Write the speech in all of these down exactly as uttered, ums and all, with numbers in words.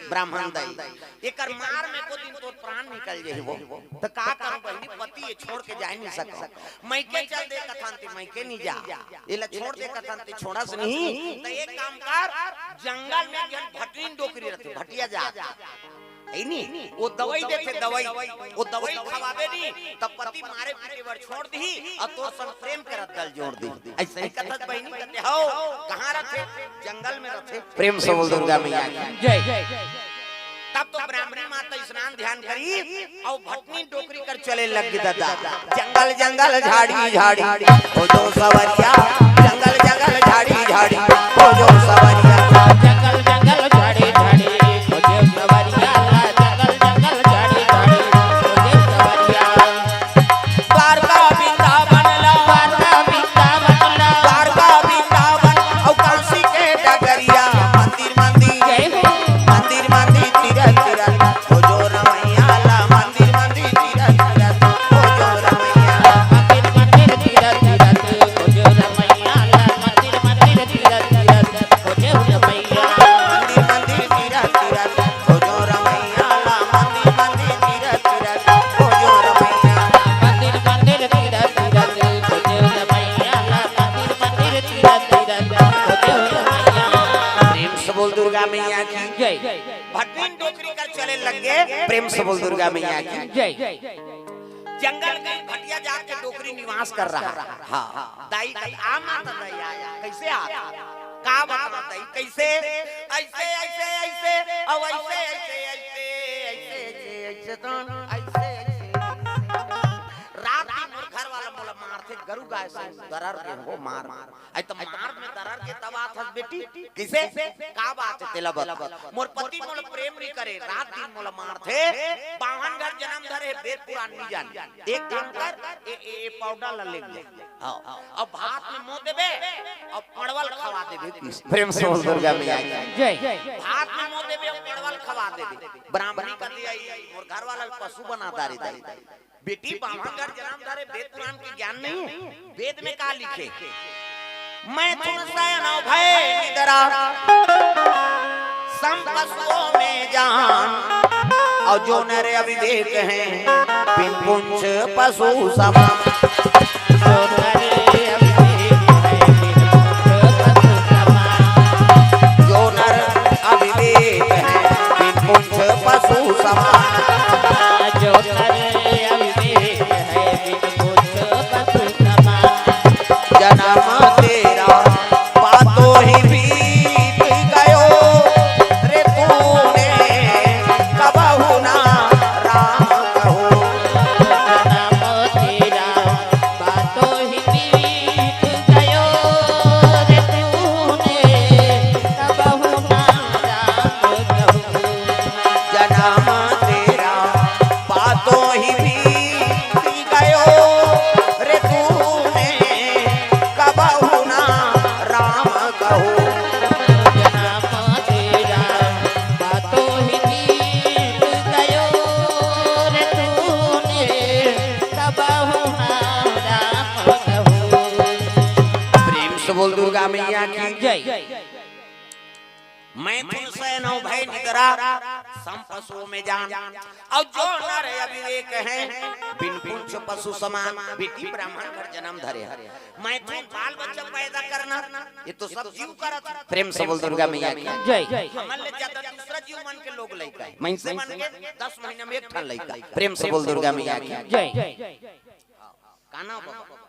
ब्राह्मण दाई, एकर मार में को दिन तोर प्राण निकल जाही वो। त का करूं बहिनी, पति ये छोड़ के जाय नहीं सकव। मइके चल दे कथन ते मइके नहीं जा, एला छोड़ दे कथन ते छोड़स नहीं। त एक काम कर, जंगल में एक झन भटनीन डोकरी रथे, भटिया जात, हे नी, वो दवाई देथे, दवाई, वो दवाई खवाबे नी, त पति मारे पीटे बर छोड़ दिही अउ तोर संग प्रेम करत दल जोड़ दिही। अइसे ही कथस बहिनी, कथे हव, कहाँ रथे? जंगल में रथे। प्रेम से बोल दुर्गा मैया की। जय। तब तो ब्राह्मणी माता स्नान ध्यान करी अउ भटनीन डोकरी कर चले लग गे दादा। जंगल जंगल झाड़ी झाड़ी खोजो सवरिया, जंगल जंगल झाड़ी झाड़ी खोजो सवरिया। जंगल जंगल झाड़ी झाड़ी खोजो सवरिया, जंगल जंगल झाड़ी झाड़ी खोजो सवरिया। द्वारका वृंदावन ला, द्वारका वृंदावन ला, द्वारका वृंदावन अउ काशी के डगरिया। मंदिर मंदिर, जय हो। मंदिर मंदिर तीरथ तीरथ खोजो रमैया ला, मंदिर मंदिर तीरथ तीरथ खोजो रमैया। मंदिर मंदिर तीरथ तीरथ खोजो रमैया ला, मंदिर मंदिर तीरथ तीरथ खोजो रमैया। मंदिर मंदिर तीरथ तीरथ खोजो रमैया ला, मंदिर मंदिर तीरथ तीरथ खोजो रमैया। मंदिर मंदिर तीरथ तीरथ खोजो रमैया ला, मंदिर मंदिर तीरथ तीरथ खोजो रमैया। प्रेम से बोल दुर्गा मैया की। जय। भटनीन डोकरी कर चले लग गे। प्रेम से बोल दुर्गा मैया की। जय। जंगल के भटिया जाके डोकरी निवास कर रहा। हाँ, हाँ। दाई कही, आ माता दाई, आ, आ। कइसे आ? का बतावंव दाई, कइसे? अइसे, अइसे, अइसे, अउ अइसे, अइसे, अइसे, अइसे, अइसे, अइसे, तो अइसे, अइसे। रात दिन मोर घर वाला मोला मारथे, गरू गाय संग दरर के हो मार। अइ त मार में दरर के तब आथस बेटी, कइसे? का बात हे तेला बता। मोर पति मोला प्रेम नइ करे, रात दिन मोला मारथे, बाम्हन घर जनम धरे, वेद पुराण नइ जाने। एक काम कर, ए, ए, ए पाउडर ला ले ले। हाँ। अब भात में मुँह देबे, अब परवल खवा देबे। प्रेम से बोल दुर्गा मैया की। जय। भात में मुँह देबे, अब परवल खवा देबे। ब्राह्मणी कथे, "अई, मोर घर वाला ल पशु बना डारे दाई।" बेटी, बाम्हन घर जनम धरे, वेद पुराण के ज्ञान नहीं है? वेद में का लिखे? "मैथुन शयन भय निद्रा, सम पशुओं में जान, और जो नर अविवेक हैं, बिन पुंछ पशु समान।" जो नर अविवेक हैं, बिन पुंछ पशु समान। जो नर अविवेक हैं, बिन पुंछ पशु समान। जो नर अविवेक है, बिन पुंछ पशु समान। जन्म तेरा पातो ही बीत गयो रे तूने कबहु ना राम कहो। जन्म तेरा पातो ही बीत गयो रे तूने कबहु ना राम कहो। जन्म तेरा पातो ही बीत गयो रे तूने कबहु ना राम कहो। जन्म तेरा पातो ही बीत गयो रे तूने कबहु ना राम कहो। प्रेम से बोल दुर्गा मैया की। जय। मैथुन शयन भय निद्रा, सम पशुओं में जान। और जो नर अविवेक हैं, बिन पुंछ पशु समान। बेटी, ब्राह्मण घर जनम धरे हैं। मैथुन बाल बच्चा पैदा करना, ये तो सब जीव करत। प्रेम से बोल दुर्गा मैया की। जय। हमन ले ज्यादा दूसरा जीव मन के लोग लइका हे। मइनसे मन के दस महीना में एक ठन लइका। प्रेम से बोल दुर्गा मैया की। जय। का नाम बाबा?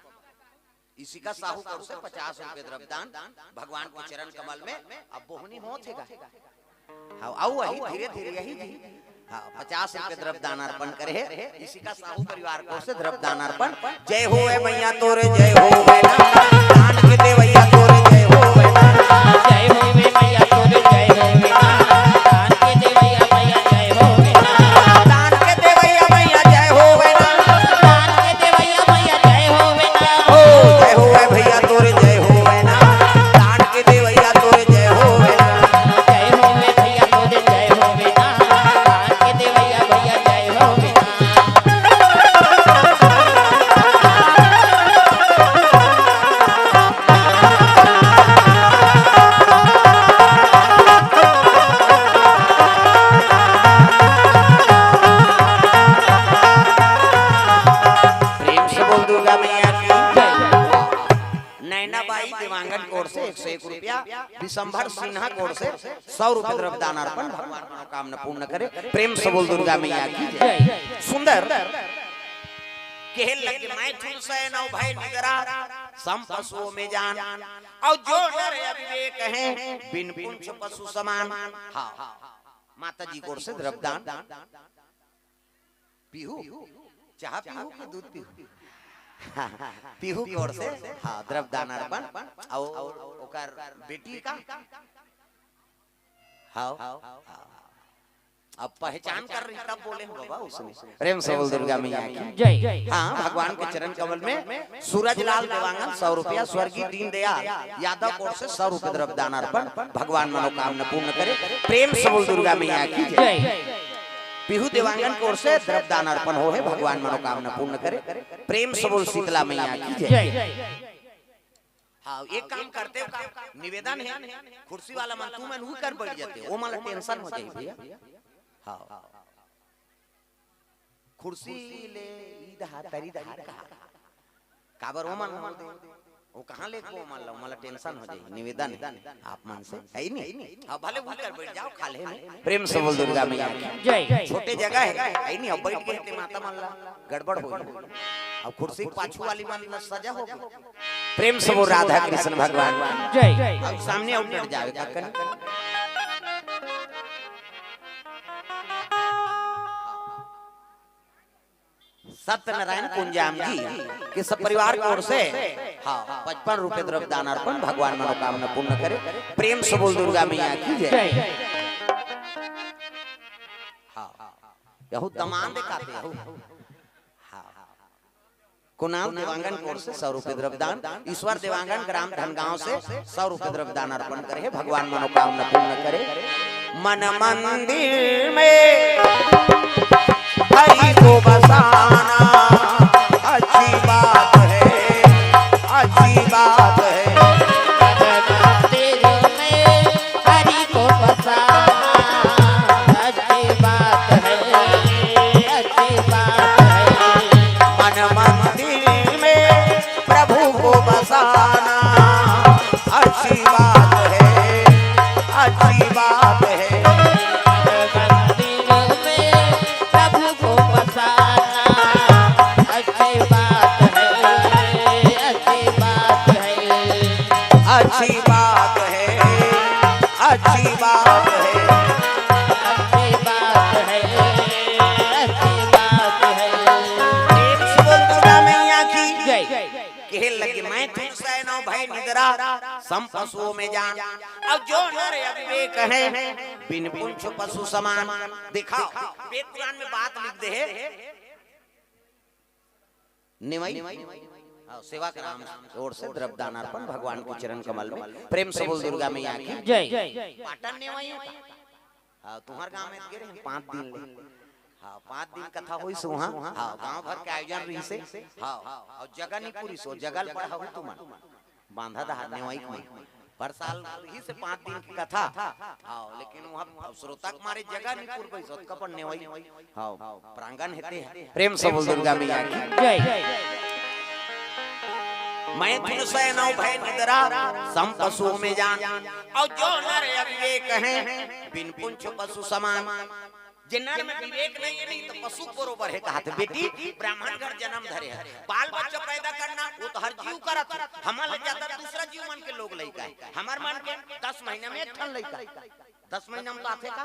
इशिका साहू कर से पचास रुपये द्रव्यदान भगवान के चरण कमल में। अब बोहनी होत हे गा। हाँ, आऊ अही धीरे धीरे यही जी। हाँ, पचास रुपये द्रव्यदान अर्पण करे हे। इशिका साहू परिवार को से द्रव्यदान अर्पण। जय होवे मैया तोरे, जय होवे ना। दान के देवैया तोरे, जय होवे ना। जय होवे मैया तोरे, जय होवे ना। दान के देवैया मैया, जय होवे ना। दान के देवैया मैया, जय होवे ना। दान के देवैया मैया, जय होवे ना। ओ, जय होवे भैया तोरे, जय होवे ना। दान के देवैया तोरे, जय होवे ना। जय होवे भैया तोरे, जय होवे ना। दान के देवैया भैया, जय होवे ना। विशंभर सिन्हा के ओर से सौ रुपये द्रव्य दान अर्पण, भगवान मनोकामना पूर्ण करे। प्रेम से बोल दुर्गा मैया की जय। सुंदर। केहे लगे मैथुन सैन अउ भय निद्रा, सम पशुओं में जान। अउ जो नर अविवेक है, बिन पुंछ पशु समान। हाँ, माता जी के ओर से द्रव्य दान। पीहू, चाह पीहू कि दूध पीहू? पीहू के ओर से, हाँ, द्रव्य दान अर्पण। अउ ओकर बेटी का, हाँ, अब पहचान कर रही तब बोले हो बाबा उसने। प्रेम से बोल दुर्गा मैया की जय। हाँ, भगवान के चरण कमल में सूरज लाल देवांगन सौ रुपया, स्वर्गीय दीन दयाल यादव के ओर से सौ रुपये द्रव्य दान अर्पण, भगवान मनोकामना पूर्ण करे। प्रेम से बोल दुर्गा मैया की जय। जय। पीहू देवांगन के ओर से द्रव्य दान अर्पण हो है, भगवान मनोकामना पूर्ण करे। प्रेम से बोल शीतला मैया की जय। जय। हाँ, एक काम करते हो का, निवेदन है, कुर्सी वाला मन, तुमन उही कर बैठ जाते हो, वो मन ला टेंशन हो जाही भैया। हाँ, कुर्सी ले ई दहा तरी दहा का, काबर वो मन ला दे, वो कहाँ ले को मन ला, वो मन ला टेंशन हो जाही। निवेदन है आप मन से, है नी? हाँ, भले उही कर बैठ जाओ, खा ले नी। प्रेम से बोल दुर्गा मैया की जय। छोटे जगह है, है नी? अब बैठ गए ते माता मन ला गड़बड़ हो, अब कुर्सी के पाछू वाली मन ला सजा हो गई। प्रेम से बोल राधा कृष्ण भगवान की जय। अब सामने आउट हट जावे का कन। सत्यनारायण कुंजाम जी के सब परिवार की ओर से, हाँ, पचपन रुपये द्रव्य दान अर्पण, भगवान मनोकामना पूर्ण करे। प्रेम से बोल दुर्गा मैया की जय। जय। हाँ, यहू दमान देखाते, यहू। हाँ। कुणाल देवांगन की ओर से सौ रुपये द्रव्य दान, ईश्वर देवांगन ग्राम धनगांव से सौ रुपये द्रव्य दान अर्पण करे, भगवान मनोकामना पूर्ण करे। मन मंदिर में हरि को बसाना अच्छी बात है, अच्छी बात है। मंदिर में हरि को बसाना अच्छी बात है, अच्छी बात है। मन मंदिर में प्रभु को बसाना अच्छी बात है, अच्छी बात है। मंदिर में प्रभु को बसाना अच्छी बात है, अच्छी बात है। अच्छी बात है, अच्छी बात है। अच्छी बात है, अच्छी बात है। प्रेम से बोल दुर्गा मैया की जय। केहे लगे मैथुन सैन अउ भय निद्रा, सम पशुओं में जान। अब जो नर अविवेक है, बिन पुंछ पशु समान। दिखाओ, वेद पुराण में बात लिख दे है। नेवई, हाँ, सेवा के नाम ओर से द्रव्य दान अर्पण भगवान के चरण कमल में। प्रेम से बोल दुर्गा मैया की जय। पाटन नेवई है का? हाँ, तुम्हर गांव में गे रहे पाँच दिन ले। हाँ, पाँच दिन कथा होइस उहाँ। हाँ, गांव भर के आयोजन रहिसे। हाँ, अउ जगह नी पुरिस, जगह ल पढ़ा हो तुमन। बांधा दहा नेवई में। हर साल रहिसे पाँच दिन के कथा। हाँ, लेकिन वहाँ अब श्रोता के मारे जगह नी पुर पाइस, ओतका बड़ नेवई। हाँ, प्रांगण हे ते। प्रेम से बोल दुर्गा मैया की जय। मैथुन सैन अउ भय निद्रा, सम पशुओं में जान। अउ जो नर अविवेक है, बिन पुंछ पशु समान। जे नर में विवेक नहीं है, नहीं तो पशु बरोबर है, कहत बेटी ब्राह्मण घर जन्म धरे है, बाल बच्चा पैदा करना वो तो हर जीव करत है। हमर ले ज्यादा दूसरा जीव मन के लोग लइका है, हमर मन के दस महीना में एक ठन लइका, दस महीना में तो आथे का,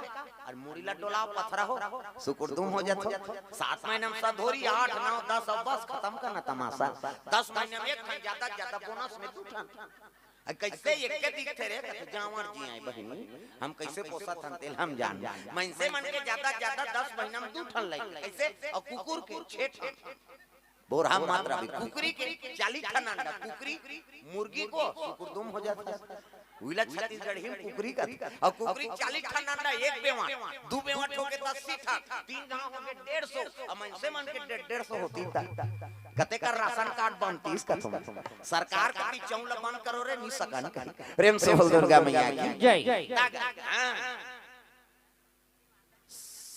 अउ मुड़ी ला डोलाव पथरा हो, सुकुरदुम हो जात हो, सात महीना में सधोरी, आठ नौ दस, अब बस खतम करना तमाशा। दस महीना में एक ठन, ज्यादा ज्यादा बोनस में दू ठन। अ, कैसे एके दिखथे रे? कथे, "जांवर जी आय बहिनी, हम कैसे पोसत हन तेल हम जान।" मनसे मन के ज्यादा ज्यादा दस महीना में दू ठन लइका। कैसे? अउ कुकुर के छे ठन। बोरहा मात्रा भी। कुकरी के चालीस ठन अंडा। कुकरी, मुर्गी को सुकुरदुम हो जाता है। उइला छत्तीसगढ़ी में कुकरी का। अउ कुकरी चालीस ठन अंडा, एक बेवा, दू बेवा ठोके त अस्सी ठन, तीन घाव होगे डेढ़ सौ, अउ मनसे मन के डेढ़, डेढ़ सौ होती त कते का राशन कार्ड बनतीस कथों। सरकार कति चौं ल बंद करो रे, नी सकन कही। प्रेम से बोल दुर्गा मैया की जय। हाँ।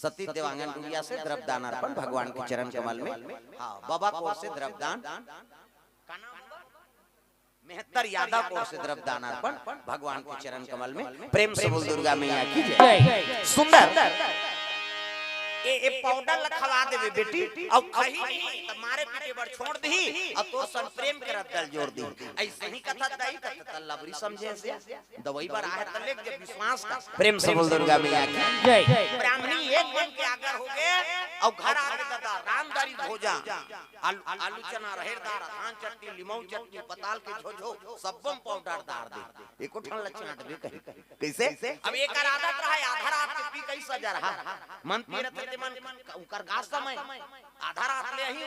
सती देवांगन गुड़िया से द्रव्य दान अर्पण भगवान के चरण कमल में। हाँ, बाबा को से द्रव्य दान। का नाम बा? मेहतर यादव की ओर से द्रव्य दान अर्पण भगवान के चरण कमल में। प्रेम से बोल दुर्गा मैया की जय। सुंदर। ए, ए पाउडर ला खवा देबे बेटी, अउ खही नहीं त मारे पीटे बर छोड़ दिही, अउ तोर सन प्रेम के रद्दा ल जोर दिही। अइसे ही कथा दाई कथा त लबरी समझे से दवई बर आहे त लेग जे विश्वास का। प्रेम से बोल दुर्गा मैया की जय। ब्राह्मणी एक मन के आगर होगे, अउ घर आगे ददा रामदारी भोजा, आलू, आलू चना, रहेर दार, धान चटनी, लिमऊ चटनी, पताल के झोझो, सब्बो म पाउडर डार दे। एको ठन ल चाटबे कही। कइसे? अब एकर आदत रहा, आधा रात के पी कइसे सजा रहा। मन पी रथे ते मन, उकर गा समय। आधा रात ले ही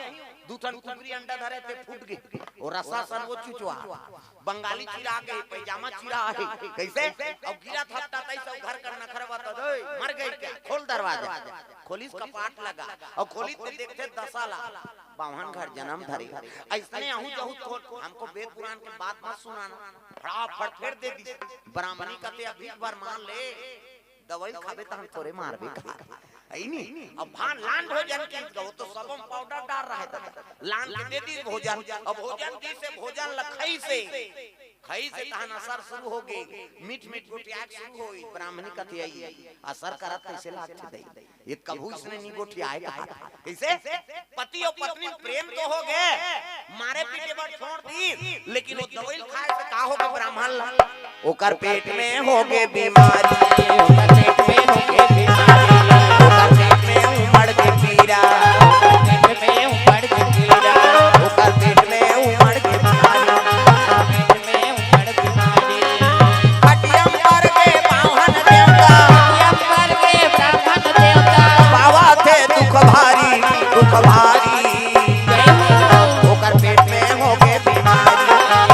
दू ठन कुकरी अंडा धरे ते फूट गे। ओ रसा सन वो चुचवा। बंगाली चिरा गे, पैजामा चिरा हे। कइसे? अब गिरा थपटा तइसे घर कर नखरवा त दे, मर गई क्या? खोल दरवाजा। खोलिस कपाट लगा। अउ खोलिस ते देखथे दसा ला। बाम्हन घर जनम धरे। अइसने अहू जहू खोल, हमको वेद पुराण के बात मत सुनाना। फटाफट फेर दे दिस। ब्राह्मणी कथे अभी एक बार मान ले। दवई ल खाबे त हम तोरे मारबे कहा। अइ नी? अब भान लान भोजन के वो तो सबो म पाउडर डार रहा हे ददा। लान के दे दिस भोजन। अब भोजन दिस से भोजन ल खइसे। खइसे तहन असर शुरू होगे। मीठ मीठ गोठियाए के शुरू होई। ब्राह्मणी कथे अई। असर करत कइसे लागथे दई? ये कभू इसने नी गोठियाए कहा। कइसे? पति अउ पत्नी म प्रेम तो होगे, मारे पीटे बर छोड़ दिस, लेकिन वो दवई ल खाए से का होगे ब्राह्मण ला? ओकर पेट में होगे बीमारी, ओकर पेट में होगे बीमारी, ओकर पेट में उमड़ के पीरा, ओकर पेट में उमड़ के पीरा, ओकर पेट में उमड़ के बीमारी, ओकर पेट में उमड़ के बीमारी। खटिया म पर गे बाम्हन देवता, खटिया म पर गे ब्राह्मण देवता। पावत हे दुख भारी, दुख भारी। जय हो। ओकर पेट में होगे बीमारी।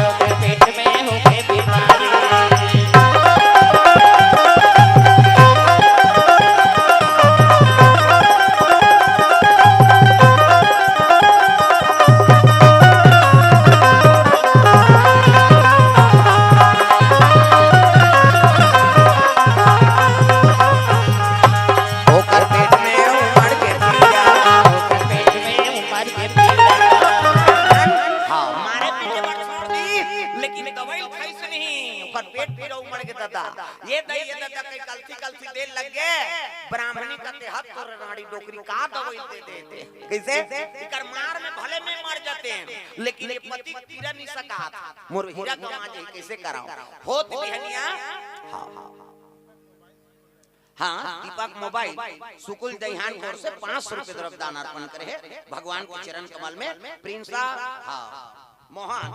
ओकर पेट में होगे बीमारी। ओकर पेट में उमड़ के पीरा। ओकर पेट में उमड़ के पीरा। हाँ, मारे पीटे बर छोड़ दिस, लेकिन दवई ल खइस नहीं, ओकर पेट पीरा उमड़ के ददा। ये दई, ये ददा कहि कलथी कलथी दे लग गे, ब्राह्मणी कथे हत तोर नाड़ी डोकरी का दवई दे देते। कइसे? इकर मार में भले मैं मर जातेंव, लेकिन ये पति पीरा नहीं सकात। मोर हीरा गंवा जाही, कइसे कराओ? होत बिहनिया। हाँ, हाँ। हाँ, दीपक मोबाइल, सुकुल दईहान की ओर से पाँच सौ रुपये द्रव्य दान अर्पण करे हे भगवान के चरण कमल में। प्रिंसा, हाँ, मोहन।